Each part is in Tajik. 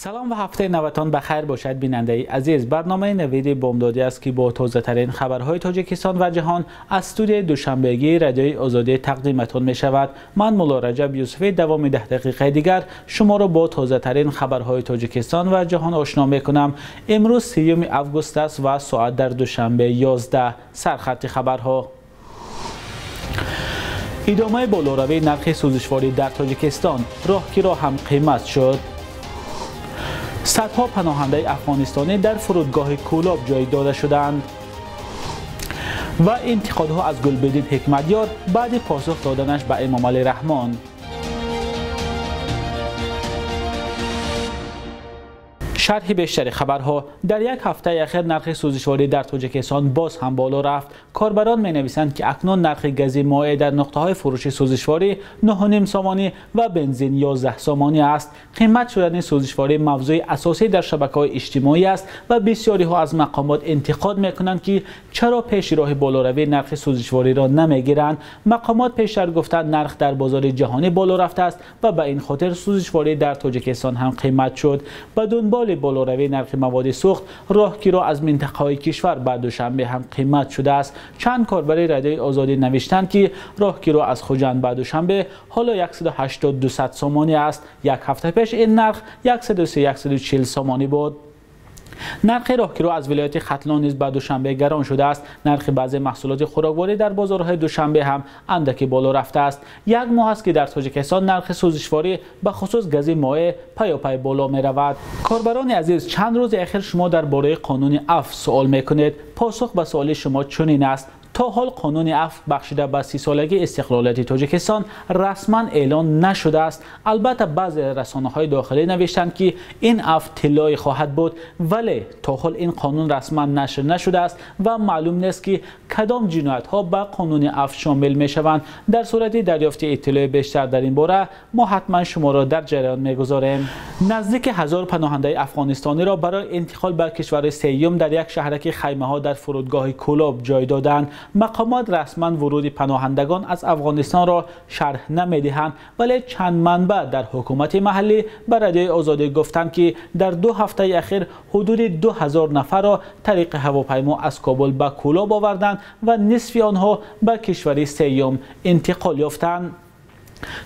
Салом ва ҳафтаи навтон ба хайр бошад, бинандаи азиз. Барномаи Навиди Бомдодӣ аст, ки бо тозатарин хабарҳои Тоҷикистон ва ҷаҳон аз студияи Душанбегии Радиои Озодӣ тақдимтон мешавад. Ман Мулло Раҷаб Юсуфӣ давоми 10 дақиқаи дигар шуморо бо тозатарин хабарҳои Тоҷикистон ва ҷаҳон ошно мекунам. Имрӯз 3 август аст ва соат дар Душанбе 11. Сархати хабарҳо. Идомаи болоравии нархи сӯзишворӣ дар Тоҷикистон, роҳкиро ҳам қимат шуд. Садҳо паноҳандаи афғонистонӣ дар фурудгоҳи Кӯлоб ҷой дода шуданд ва интиқодҳо аз Гулбиддин Ҳикматёр баъди посух доданаш ба Эмомалӣ Раҳмон. Шарҳи бештари хабарҳо. Дар як ҳафтаи ахир нархи сӯзишворӣ дар Тоҷикистон боз ҳам боло рафт. Корбарон менависанд, ки акнун нархи гази моеъ дар нуқтаҳои фурӯши сӯзишворӣ 9,5 сомонӣ ва бензин 11 сомонӣ аст. Қимат шудани сӯзишворӣ мавзӯи асосӣ дар шабакаҳои иҷтимоӣ аст ва бисёриҳо аз мақомот интиқод мекунанд, ки чаро пеши роҳи болоравии нархи сӯзишвориро намегиранд. Мақомот пештар гуфтанд, нарх дар бозори ҷаҳонӣ боло рафтааст ва ба ин хотир сӯзишворӣ дар Тоҷикистон ҳам қимат шуд. Ба дунболи болоравии нархи маводи сӯхт, роҳкиро аз минтақаҳои кишвар ба Душанбе ҳам қимат шудааст. Чанд корбари Радиои Озодӣ навиштанд, ки роҳкиро аз Хуҷанд ба Душанбе ҳоло 180-200 сомонӣ аст. Як ҳафта пеш ин нарх 130-140 сомонӣ буд. Нархи роҳкиро аз вилояти Хатлон низ ба Душанбе гарон шудааст. Нархи баъзе маҳсулоти хӯрокворӣ дар бозорҳои Душанбе ҳам андаке боло рафтааст. Як моҳ аст, ки дар Тоҷикистон нархи сӯзишворӣ ба хусус гази моеъ пайопай боло меравад. Корбарони азиз, чанд рӯзи ахир шумо дар бораи қонуни афв суол мекунед. Посух ба суоли шумо чунин аст. То ҳол қонуни афв бахшида ба 30-солагии истиқлолияти Тоҷикистон расман эълон нашудааст. Албатта баъзе расонаҳои дохилӣ навиштанд, ки ин афв тиллоӣ хоҳад буд, вале то ҳол ин қонун расман нашр нашудааст ва маълум нест, ки кадом ҷиноятҳо ба қонуни афв шомил мешаванд. Дар сурати дарёфти иттилои бештар дар ин бора мо ҳатман шуморо дар ҷараён мегузорем. Наздики 1000 паноҳандаи афғонистониро барои интиқол ба кишвари сеюм дар як шаҳраки хаймаҳо дар фурудгоҳи Кӯлоб ҷой доданд. Мақомот расман вуруди паноҳандагон аз Афғонистонро шарҳ намедиҳанд, вале чанд манбаъ дар ҳукумати маҳаллӣ ба Радиои Озодӣ гуфтанд, ки дар 2 ҳафтаи ахир ҳудуди 2000 нафарро тариқи ҳавопаймо аз Кобул ба Кӯлоб оварданд ва нисфи онҳо ба кишвари сеюм интиқол ёфтанд.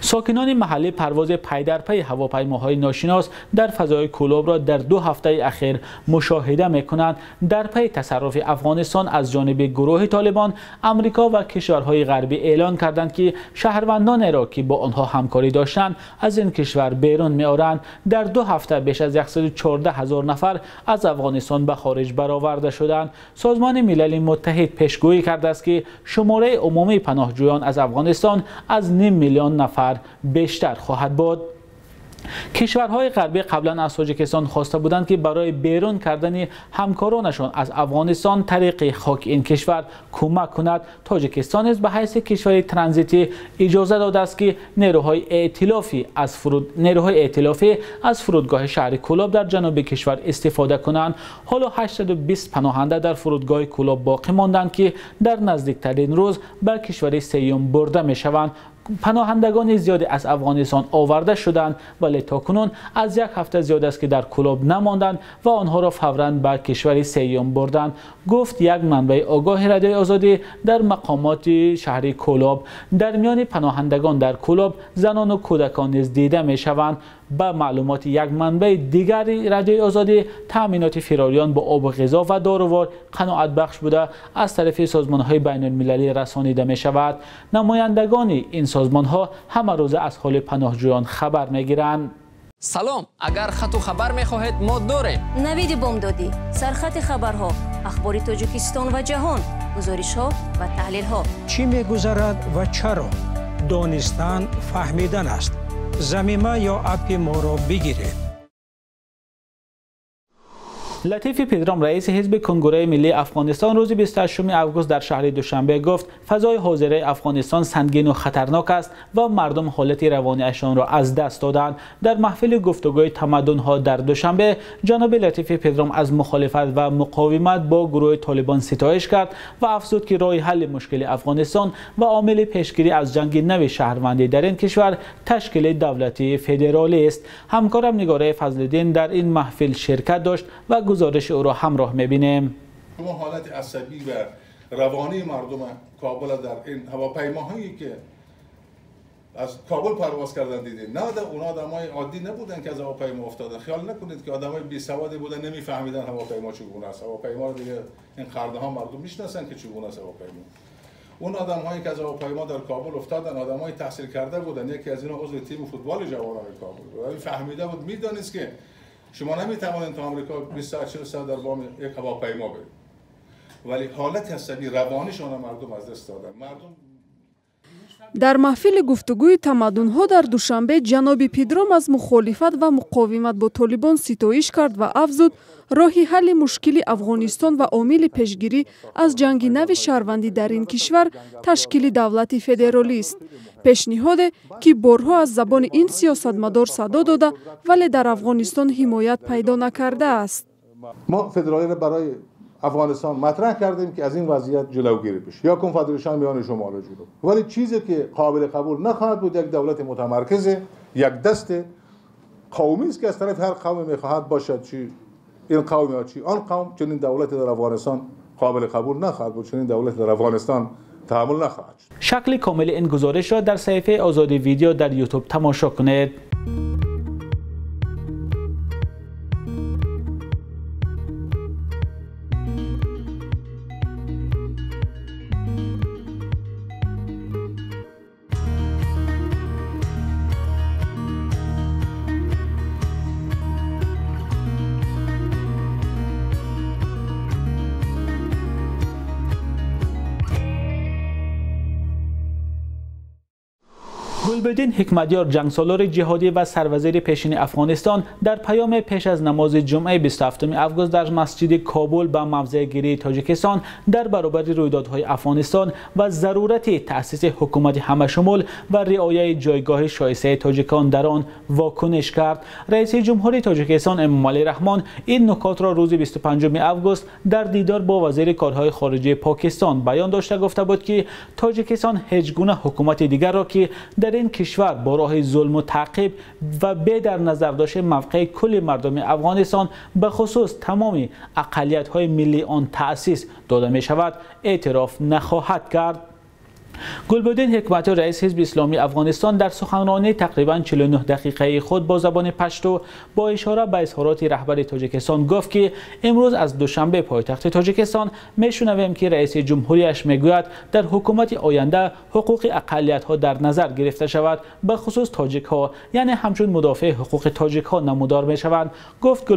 Сокинони маҳаллӣ парвози пайдарпайи ҳавопаймоҳои ношинос дар фазои Кӯлобро дар 2 ҳафтаи ахир мушоҳида мекунанд. Дар пайи тасарруфи Афғонистон аз ҷониби гурӯҳи Толибон, Амрико ва кишварҳои ғарбӣ эълон карданд, ки шаҳрвандонеро, ки бо онҳо ҳамкорӣ доштанд, аз ин кишвар берун меоранд. Дар 2 ҳафта беш аз 114 000 нафар аз Афғонистон ба хориҷ бароварда шуданд. Созмони Милали Муттаҳид пешгӯӣ кардааст, ки шумораи умумии паноҳҷӯён аз Афғонистон аз 0.5 миллион нафар бештар хоҳад буд. Кишварҳои ғарбӣ қаблан аз Тоҷикистон хоста буданд, ки барои берун кардани ҳамкоронашон аз Афғонистон тариқи хоки ин кишвар кӯмак кунад. Тоҷикистон низ ба ҳайси кишвари транзитӣ иҷоза додааст, ки нерӯҳои эътилофӣ аз фурудгоҳи шаҳри Кӯлоб дар ҷануби кишвар истифода кунанд. Ҳоло 820 паноҳанда дар фурудгоҳи Кӯлоб боқӣ монданд, ки дар наздиктарин рӯз ба кишвари сеюм бурда мешаванд. Паноҳандагони зиёде аз Афғонистон оварда шуданд, вале то кунун аз як ҳафта зиёд аст, ки дар Кӯлоб намонданд ва онҳоро фавран ба кишвари сеюм бурданд, гуфт як манбаи огоҳи Радиои Озодӣ дар мақомоти шаҳри Кӯлоб. Дар миёни паноҳандагон дар Кӯлоб занону кӯдакон низ дида мешаванд. Ба маълумоти як манбаи дигари Радиои Озодӣ, таъминоти фирориён бо обу ғизо ва дорувор қаноатбахш буда, аз тарафи созмонҳои байналмилалӣ расонида мешавад. Намояндагони ин созмонҳо ҳама рӯза аз ҳоли паноҳҷӯён хабар мегиранд. Салом, агар хату хабар мехоҳед, мо дорем. Навиди Бомдодӣ, сархати хабарҳо, ахбори Тоҷикистон ва ҷаҳон, гузоришҳо ва таҳлилҳо. Чӣ мегузарад ва чаро? Донистан фаҳмидан аст. Замима ё аппи моро бигиред. Латифи Педром, раиси ҳизби Конгресси миллии Афғонистон, рӯзи 28 август дар шаҳри Душанбе гуфт, фазои ҳозираи Афғонистон сангин ва хатарнок аст ва мардум ҳолати равониашонро аз даст доданд. Дар маҳфили гуфтугӯи тамаддунҳо дар Душанбе ҷаноби Латифи Педром аз мухолифат ва муқовимат бо гурӯҳи Толибон ситоиш кард ва афзуд, ки роҳи ҳалли мушкили Афғонистон ва омили пешгирӣ аз ҷанги нави шаҳрвандӣ дар ин кишвар ташкили давлати федералӣ аст. Ҳамкорам Нигораи Фазлиддин дар ин маҳфил ширкат дошт ва гузориши ӯро ҳамроҳ мебинем. شما حالت عصبی و روانی مردم کابل در این هواپیماهایی که از کابل پرواز کردن دیدین. نه اونا آدمای عادی نبودن که از هواپیما افتادن. خیال نکنید که آدمای بی سوادی بودن نمیفهمیدن هواپیما چگونه است. هواپیما رو دیگه این قرن‌ها ها مردم میشناسن که چگونه است هواپیما. اون آدم‌هایی که از هواپیما در کابل افتادن آدمای تحصیل کرده بودن. یکی از اینا عضو تیم فوتبال جوانان کابل بود. ولی فهمیده بود، میدونست که شما نمیتوانید تا آمریکا 20 ساعت 40 ساعت در بام یک هواپیما برید. ولی حالت عصبی روانیشون مردم از دست دادن. مردم дар маҳфили гуфтугӯи тамаддунҳо дар Душанбе ҷаноби Педром аз мухолифат ва муқовимат бо Толибон ситоиш кард ва афзуд, роҳи ҳалли мушкили Афғонистон ва омили пешгирӣ аз ҷанги нави шаҳрвандӣ дар ин кишвар ташкили давлати федералист. Пешниҳоде, ки борҳо аз забони ин сиёсатмадор садо дода, вале дар Афғонистон ҳимоят пайдо накардааст. мо федералиро барои افغانستان مطرح کردیم که از این وضعیت جلوگیری بشه یا کنفدراسیون میان شمال و جنوب. ولی چیزی که قابل قبول نخواهد بود یک دولت متمرکز یک دست قومی است که از طرف هر قوم میخواهد باشد، چی این قوم یا چی آن قوم. چنین دولت در افغانستان قابل قبول نخواهد بود، چنین دولت در افغانستان تحمل نخواهد شد. شکل کامل این گزارش را در صفحه آزادی ویدیو در یوتیوب تماشا کنید. گلبدین حکمتیار، جنگسالار جهادی و سروزیر پیشین افغانستان، در پیام پیش از نماز جمعه 27 август در مسجد کابل به موضع گیری تاجیکستان در برابر رویدادهای افغانستان و ضرورت تأسیس حکومت همه‌شمول و رعایت جایگاه شایسته تاجیکان در آن واکنش کرد. رئیس جمهوری تاجیکستان امامعلی رحمان این نکات را روز 25 август در دیدار با وزیر کارهای خارجه پاکستان بیان داشته گفته بود که تاجیکستان هیچ گونه حکومت دیگر را که در این کشور با راه ظلم و تعقیب و به در نظر داشت موقع کل مردم افغانستان به خصوص تمام اقلیت های ملی آن تأسیس داده می شود اعتراف نخواهد کرد. گلبدین حکمتیار، رئیس حزب اسلامی افغانستان، در سخنرانی تقریبا 49 دقیقه خود با زبان پشتو با اشاره به اظهارات رهبر تاجیکستان گفت که امروز از دوشنبه پایتخت تاجیکستان میشنویم که رئیس جمهوریش میگوید در حکومت آینده حقوق اقلیت ها در نظر گرفته شود، به خصوص تاجیک ها، یعنی همچون مدافع حقوق تاجیک ها نمودار میشوند. گفت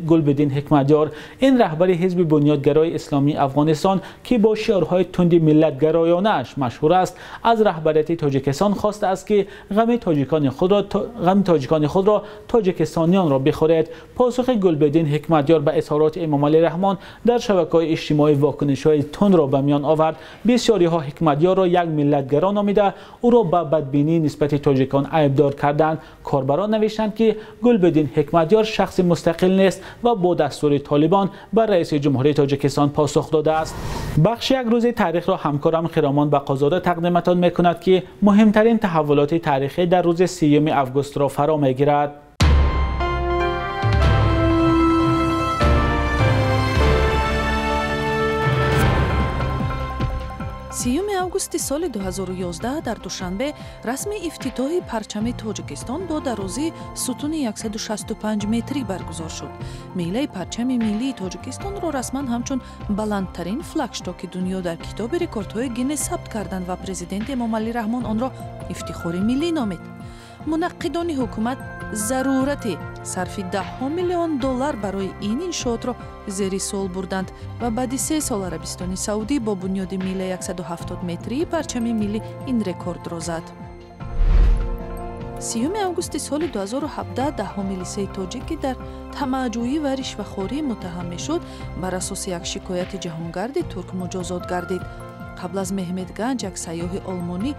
گلبدین حکمتیار، این رهبر حزب بنیادگرای اسلامی افغانستان که با شعارهای تند ملتگرایانه اش مشهور است، از رهبریت تاجیکستان خواسته است که غم تاجیکان خود را تاجیکستانیان را بخورد. پاسخ گلبدین حکمتیار به اظهارات امامعلی رحمان در شبکه‌های اجتماعی واکنش‌های تند را به میان آورد. بسیاری‌ها حکمتیار را یک ملتگرا نامیده او را به بدبینی نسبت تاجیکان عیبدار کردند. کاربران نوشتند که گلبدین حکمتیار شخص مستقل نیست و با دستور طالبان به رئیس جمهوری تاجیکستان پاسخ داده است. بخش یک روز تاریخ را همکارم خرامان بقازاده تقدیمتان میکند که مهمترین تحولات تاریخی در روز 30 август را فرا میگیرد. 30 августи соли 2011 дар Душанбе расми ифтитоҳи парчами Тоҷикистон бо дарозии сутуни 165 метрӣ баргузор шуд. Милаи парчами миллии Тоҷикистонро расман ҳамчун баландтарин флагштоки дунё дар китоби рекордҳои Гиннес сабт карданд ва президент Эмомалӣ Раҳмон онро ифтихори миллӣ номид. Мунаққидони ҳукумат зарурати сарфи даҳҳо миллион доллар барои ин иншоотро зери суол бурданд ва баъди 3 сол Арабистони Саудӣ бо бунёди мила 170 метрии парчами миллӣ ин рекордро зад. 30 августи соли 2017 даҳҳо милисаи тоҷик, ки дар тамаъҷӯӣ ва ришвахорӣ муттаҳам мешуд, бар асоси як шикояти ҷаҳонгарди турк муҷозот гардид. Қабл аз Меҳмед Ганҷ як сайёҳи олмонӣ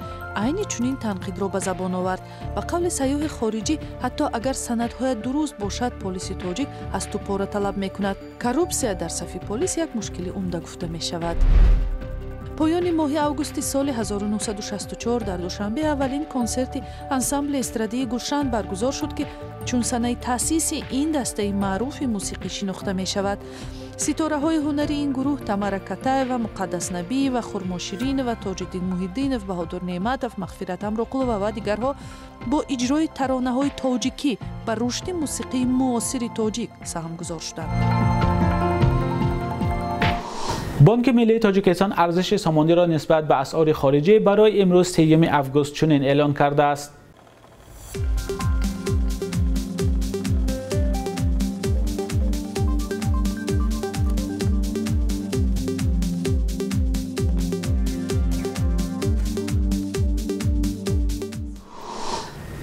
айни чунин танқидро ба забон овард. Ба қавли сайёҳи хориҷӣ, ҳатто агар санадҳоят дуруст бошад, полиси тоҷик аз ту пора талаб мекунад. Коррупсия дар сафи полис як мушкили умда гуфта мешавад. Поёни моҳи августи соли 1964 дар Душанбе аввалин консерти ансамбли эстрадии Гулшан баргузор шуд, ки чун санаи таъсиси ин дастаи маъруфи мусиқӣ шинохта мешавад. Ситораҳои ҳунари ин гурӯҳ Тамара Катаева, Муқаддас Набиева, Хурмо Ширинова, Тоҷиддин Муҳиддинов, Баҳодур Неъматов, Мағфират Ҳамроқулова ва дигарҳо бо иҷрои таронаҳои тоҷикӣ ба рушди мусиқии муосири тоҷик саҳмгузор шуданд. Бонки Миллии Тоҷикистон арзиши сомониро нисбат ба асъори хориҷӣ барои имрӯз 3 август чунин эълон кардааст.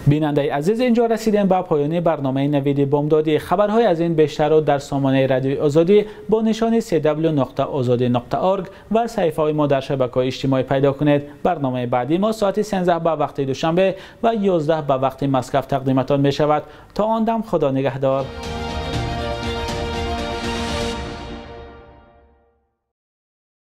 Бинандаи азиз, инҷо расидем ба поёни барномаи Навиди Бомдодӣ. Хабарҳои аз ин бештарро дар сомонаи Радиои Озодӣ бо нишони cw.ozodi.org ва саҳифаҳои мо дар шабакаҳои иҷтимоӣ пайдо кунед. Барномаи баъдии мо соати 13 ба вақти Душанбе ва 11 ба вақти Москва тақдиматон мешавад. То он дам Худо нигаҳдор.